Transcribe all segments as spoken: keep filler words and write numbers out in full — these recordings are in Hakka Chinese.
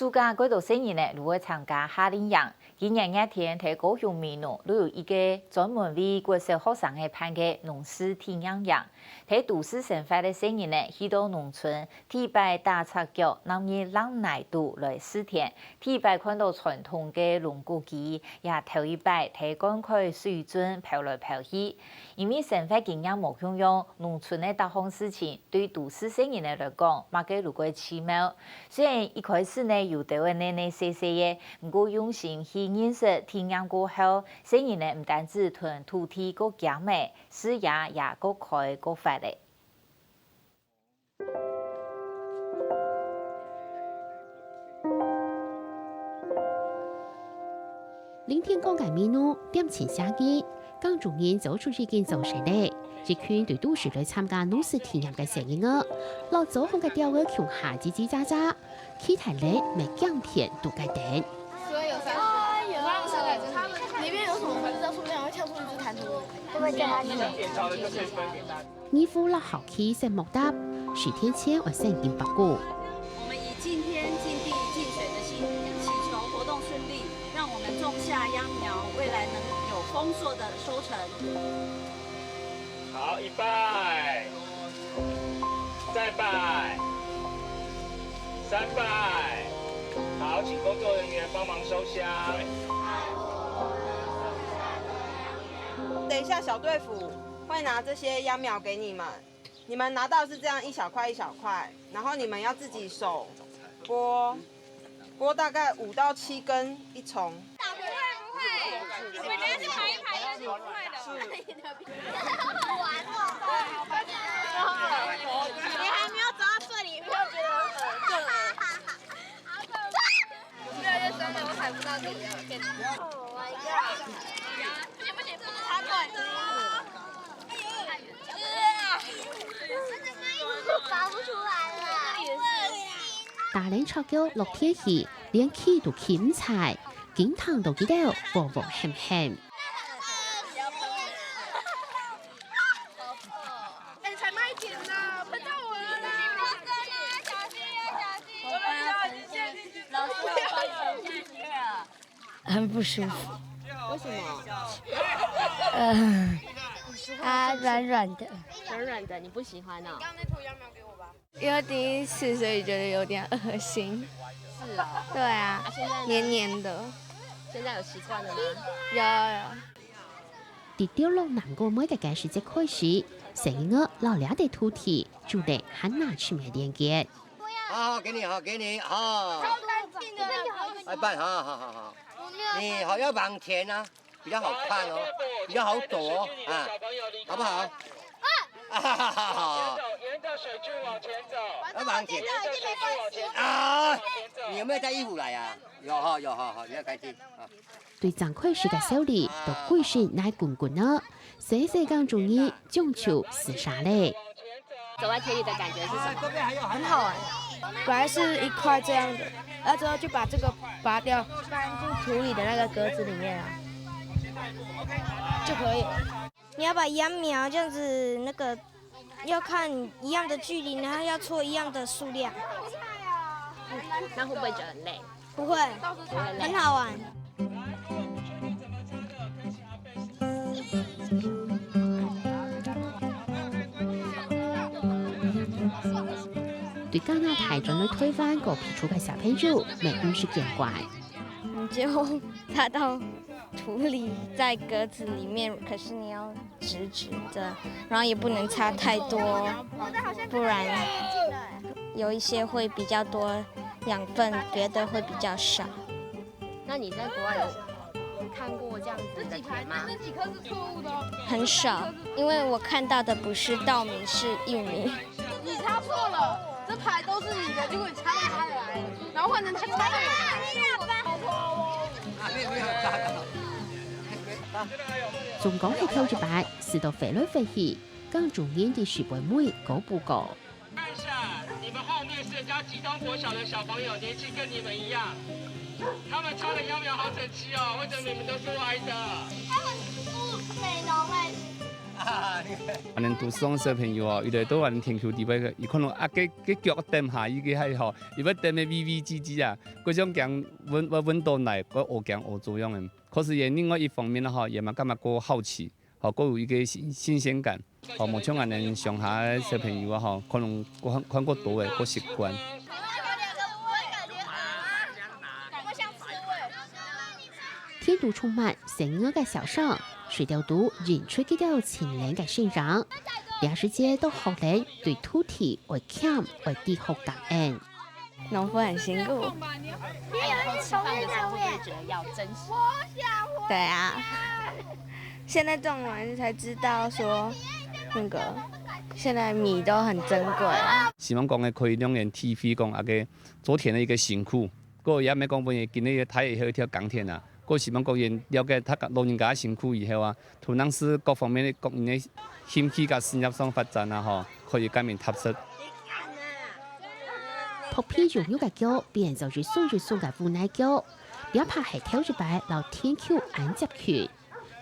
暑假，蓋多細人仔都會參加夏令營。今年熱天，在高雄美濃就有一個專門為國小學生仔辦个農事體驗營。在都市生活个細人仔去到農村，第一擺打赤腳，躡入冷泥肚來蒔田，第一擺看到傳統个龍骨機，也頭一擺在灌溉水圳飄來飄去。 因為生活經驗無共樣，農村个逐項事情對都市細人仔來講，麼个都蓋奇妙。雖然一開始呢，有兜仔躡躡跣跣个，毋過用心去認識、體驗過後，細人仔毋單止同土地過兼仔，視野也過開過闊咧。 林田港个美濃恬靜寫意，耕種人早就已經做事咧。一群對都市來參加農事體驗个細人仔，摎早行个鳥仔共下嘰嘰喳喳，期待咧乜耕田都該等。所以有三十，哎呦，裡面有什麼不知道，說不定還會跳出一隻彈塗魚。會不會叫他去？ 義務落校去食木搭，蒔田前愛先敬伯公。我們以敬天敬地敬水的心，祈求活動順利，讓我們種下秧苗，未來能有豐碩的收成。好，一拜，再拜，三拜。好，請工作人員幫忙收香。等一下，小隊輔會拿這些秧苗給你們。 你們拿到是這樣一小塊一小塊，然後你們要自己手剝，剝大概五到七根一叢。不會不會，我們等下去排一排，應該是不會的。你還沒有走到最裡面，就覺得很噁心。越來越深了，我踩不到底了。Oh my god！不行不行，不能插隊。 拔不出來了。打冷赤腳落田去，連企都企毋掣，緊聽到佢兜喔喔喊喊。哎，才慢一點啦，噴到我了啦！小心啊，小心！我們要呈現老師，我幫你呈現一下。 很不舒服。為什麼？呃，它軟軟的。軟軟的，你不喜歡哦？你剛剛那頭羊毛給我吧。因為第一次，所以覺得有點噁心。是哦。對啊，啊，現在呢？黏黏的。現在有習慣了嗎？有，有。在掉落南瓜妹个該時節開始，細人仔摎這塊土地，就等還拿出來連結。 好，好，給你，好，給你，好。來辦，好，好，好，好。你好，要往前啊，比較好看哦，比較好躲哦，啊，好不好？啊，哈哈哈哈。沿着水圳往前走，要往前。沿着水圳往前走。啊，你有沒有帶衣服來啊？有哈，有哈，好，你要開心啊。 對正開始个笑容，到歸身泥滾滾啊，細細耕種人終究死煞咧。走在田裡的感覺是什麼？很好玩，本來是一塊這樣的，然後之後就把這個拔掉，放入土裡的那個格子裡面啊，就可以了。你要把秧苗這樣子，那個，要看一樣的距離，然後要戳一樣的數量。那會不會覺得很累？ 不會，很好玩。對加拿大轉來臺灣過皮球个小朋友，乜毋使見怪。你就插到土裡，在格子裡面，可是你要 直直的，然後也不能插太多，不然有一些會比較多養分，別的會比較少。那你在國外有看過這樣子的田嗎？很少，因為我看到的不是稻米，是玉米。你插錯了，這排都是你的，結果你插到他的來了，然後換成他插到我的來。 總共係頭一擺，試著飛來飛去，耕種人在樹桮尾搞不搞。看一下，你們後面是人家吉東國小的小朋友，年紀跟你們一樣，他們插的秧苗好整齊哦，為什麼你們都是歪的？他們是美濃欸。恁樣讀書个小朋友哦，有个都恁樣天氣底背个，佢可能啊，个个腳蹬下去个還好，佢會蹬个微微吱吱啊，各種驚穩穩穩到來，个學驚學做樣个。可是也另外一方面吼，也嘛感覺過好奇，吼，過有一個新新鮮感，吼，無像恁樣鄉下个小朋友啊，吼，可能看看過多个，過習慣。 天都充滿生活个笑聲，水鳥肚映出佢兜清冷个身影。這時節到學人對土地愛撿、愛知學感恩。農夫很辛苦。還有吃飯的時候會不會覺得要珍惜？對啊，現在種完才知道說，那個現在米都很珍貴啊。希望講个可以讓人體會講啊个 做田个一個辛苦。過也毋係講分佢今日个大以後一條耕田啊，過希望講佢了解佢老人家个辛苦以後啊，同樣係各方面个各人个興趣甲事業上發展啊，吼，可以甲人踏實。薄皮肉肉个腳變做一鬆一鬆个無奈腳，這怕係頭一擺摎田坵恁接近。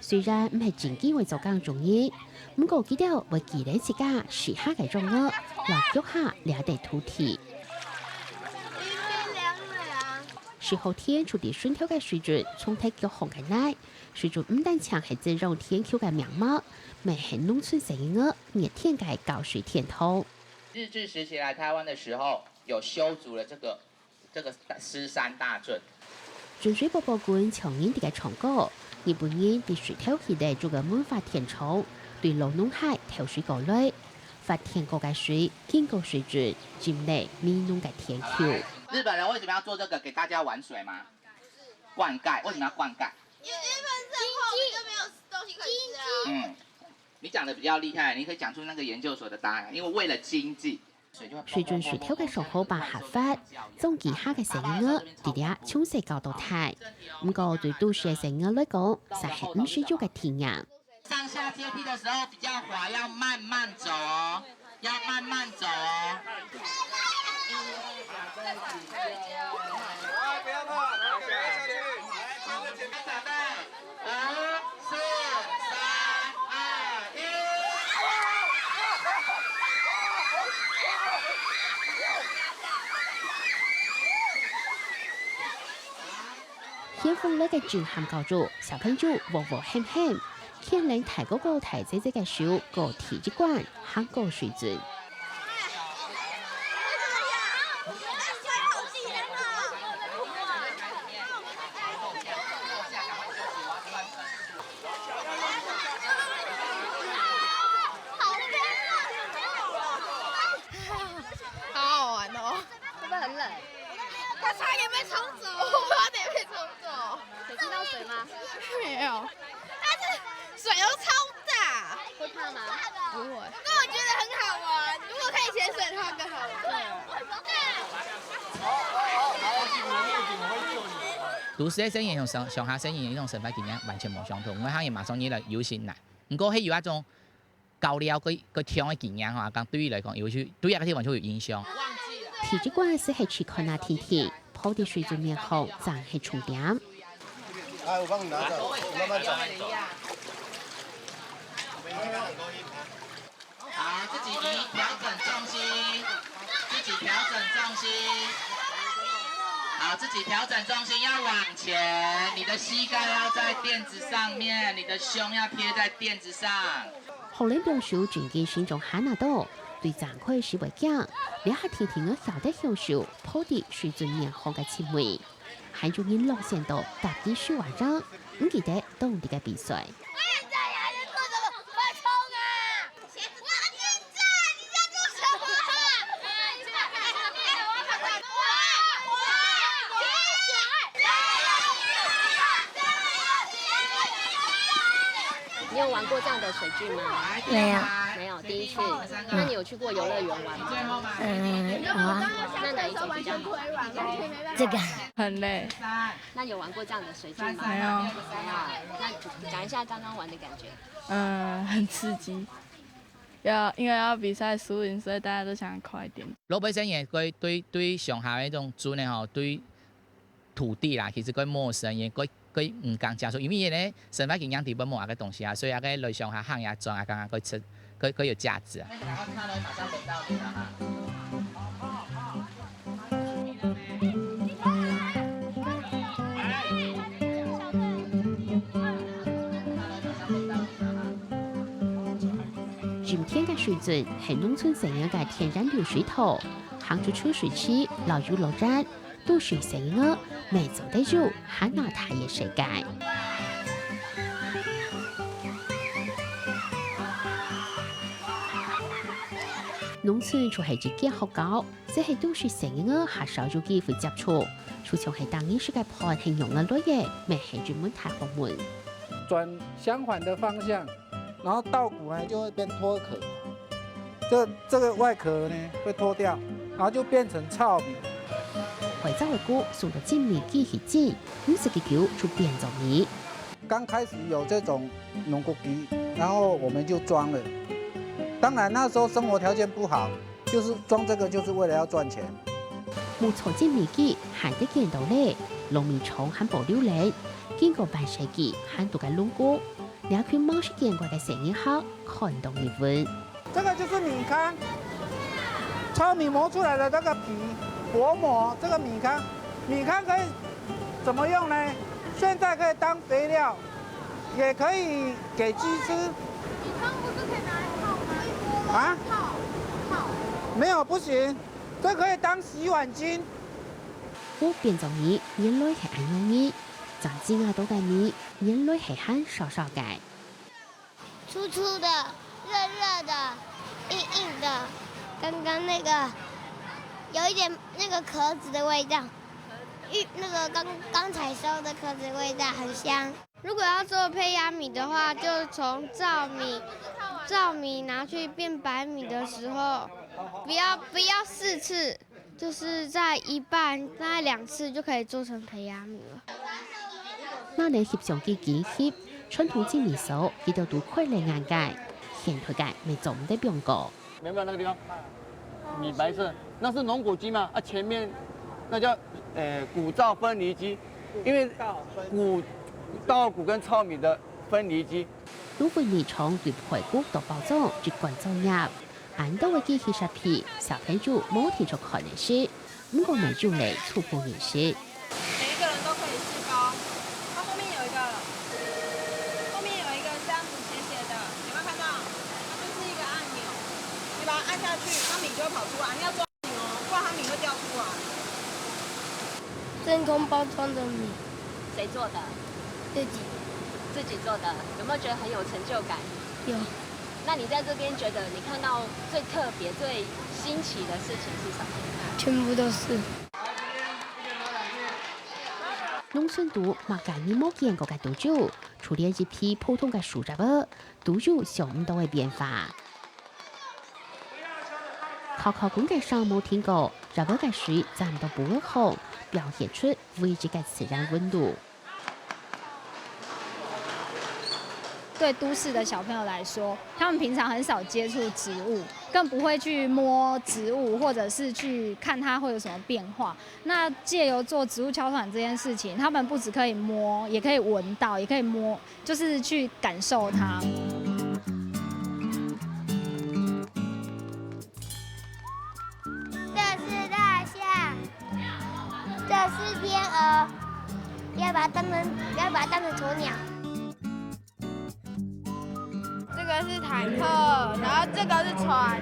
雖然毋係真機會做耕種人，毋過佢兜會記得自家時下个樣貌，摎腳下這塊土地。十號田就在脣頭个水圳，沖忒腳項个泥。水圳毋單淨係滋養田坵个面貌，乜係農村細人仔熱天个澆水天堂。日治時期來台灣的時候，有修築了這個 這個獅山大圳。圳水波波滾，像人在該唱歌。日本人在水頭起了一個文化電廠，對老農溪投水過來，發電過个水經過水圳，浸了美濃个田坵。日本人為什麼要做這個？給大家玩水嗎？灌溉，為什麼要灌溉？因為日本人後面就沒有東西可以吃啊。嗯，你講得比較厲害，你可以講出那個研究所的答案，因為為了經濟。 水圳水頭个上好把合法，總旗下个細人仔，在這從細教到大。毋過對都市个細人仔來講，實係毋適用个體驗。上下階梯的時候比較滑，要慢慢走哦，要慢慢走哦。不要怕，不要下去。 五、四、三、二、一。先鋒來个震撼教育，小朋友喔喔喊喊，牽等大哥哥大姐姐个手，過第一關，行過水圳。 好好玩哦。会不会很冷？他差点被冲走。我差点被冲走。有进到水吗？没有，但是水又超大。会怕吗？不会。不过我觉得很好玩，如果可以潜水的话更好玩。对啊。都市个生活同鄉鄉下生活个一種生活經驗完全無相同。𠊎行个馬上日來有心難，毋過係有一種交流个个暢个經驗吼，講對於來講，有去對這個地方就有印象。第一關係係試看啊定定，泡在水圳面項正係重點。來，我幫你拿著，你慢慢走。 好，自己調整重心，自己調整重心。好，自己調整重心，要往前，你的膝蓋要在墊子上面，你的胸要貼在墊子上。學人兩手正經身重還拿到，對正開始會驚，這下定定仔曉得享受泡在水圳面項个滋味。 還有人落線到搭地手啊樣，毋記得當地个比賽。我也在呀，你做什麼？快衝啊！我很緊張，你在做什麼啊？你有玩過這樣的水圳嗎？沒有。沒有，第一次。那你有去過遊樂園玩嗎？嗯，有啊。那哪一種比較好玩？這個。很累。 那有玩過這樣的水圳嗎？沒有。沒有。那講一下剛剛玩的感覺。嗯，很刺激。要，因為要比賽輸贏，所以大家都想快一點。老百姓也對對對鄉下个一種圳呢吼，對土地啦，其實較陌生，也較所以毋敢接觸，因為呢，生活經驗底背無恁个東西啊，所以啊，該來鄉下行一轉啊，感覺較出，較，較有價值啊。那你趕快看了，馬上輪到你了哈。今天个水圳係農村細人个天然流水道，行出出水區，老友樂園，都市細人仔，每走得有還那大个世界。農村就係一間學校， 這係都市細人仔較少有機會接觸，就像係當年時个伴係仰仔來个，乜係一門大學問。轉相反的方向，然後稻穀呢就會變脫殼，這，這個外殼呢會脫掉，然後就變成糙米。壞燥个穀送到精米機去精，毋使幾久就變做米。剛開始有這種農穀機，然後我們就裝了。當然那時候生活條件不好， 就是裝這個就是為了要賺錢。無錯，精米機還得見到咧，糯米廠還保留咧，經過半世紀還在該用過，這群吂識見過个細人仔看到一分。這個就是米糠，糙米磨出來的這個皮，薄膜，這個米糠，米糠可以怎麼用呢？現在可以當肥料， 也可以給雞吃。米糠不是可以拿來泡嗎？啊？泡，泡。沒有，不行，這可以當洗碗精。穀變做米，原來係恁樣呢。正知啊到个米，原來係恁燒燒个。粗粗的，熱熱的，硬硬的，剛剛那個有一點那個殼子的味道，玉，那個剛，剛採收的殼子的味道很香。 如果要做胚芽米的話，就從糙米，糙米拿去變白米的時候，不要，不要四次，就是在一半，大概兩次就可以做成胚芽米了。拿來翕相機緊翕，傳統精米所，佢兜都開了眼界，現代个乜做毋得放過。 沒有，沒有，那個地方，米白色，那是農穀機嘛？啊，前面那叫，呃，穀稻分離機，因為穀，稻穀跟糙米的分離機。農會里長對排穀到包裝一貫作業，恁多个機器設備，小朋友無停著看个事，毋過乜有咧觸碰人心。每一個人都可以試包，它後面有一個，後面有一個這樣子斜斜的，有沒有看到？它就是一個按鈕，你把它按下去，它米就會跑出來。你要抓緊哦，不然它米會掉出來。真空包裝的米，谁做的？自己。自己做的，有没有觉得很有成就感？有。那你在这边觉得你看到最特别、最新奇的事情是什么？全部都是。農村肚麼个人無見過个都有，就連一批普通个樹葉仔，都有想毋到个變化。敲敲滾个聲無停過，葉仔个水濺到布仔項，表現出 唯一个自然溫度。对都市的小朋友来说，他们平常很少接触植物，更不会去摸植物，或者是去看它会有什么变化。那借由做植物敲团这件事情，他们不只可以摸，也可以闻到，也可以摸，就是去感受它。这是大象，这是天鹅，要把它当成，要把它当成鸵鸟。这个是坦克，然后这个是船。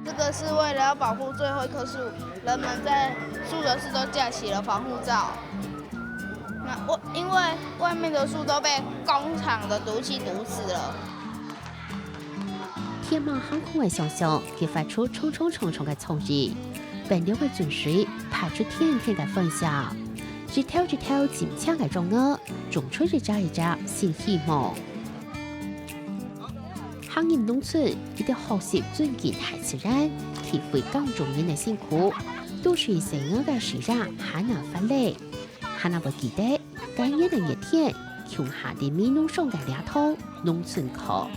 这个是为了要保护最后一棵树，人们在树的四周架起了防护罩。那外，因为外面的树都被工厂的毒气毒死了。 天馬行空个想像，激發出重重重重个創意。冰涼个泉水，拍出甜甜个歡笑。一條一條金青个種仔，種出一隻一隻新希望。行入農村，一定學習尊敬大自然，體會耕種人个辛苦。都市細人个視野還能發力，還能會記得 該年个熱天，共下在美濃鄉个這堂農村課。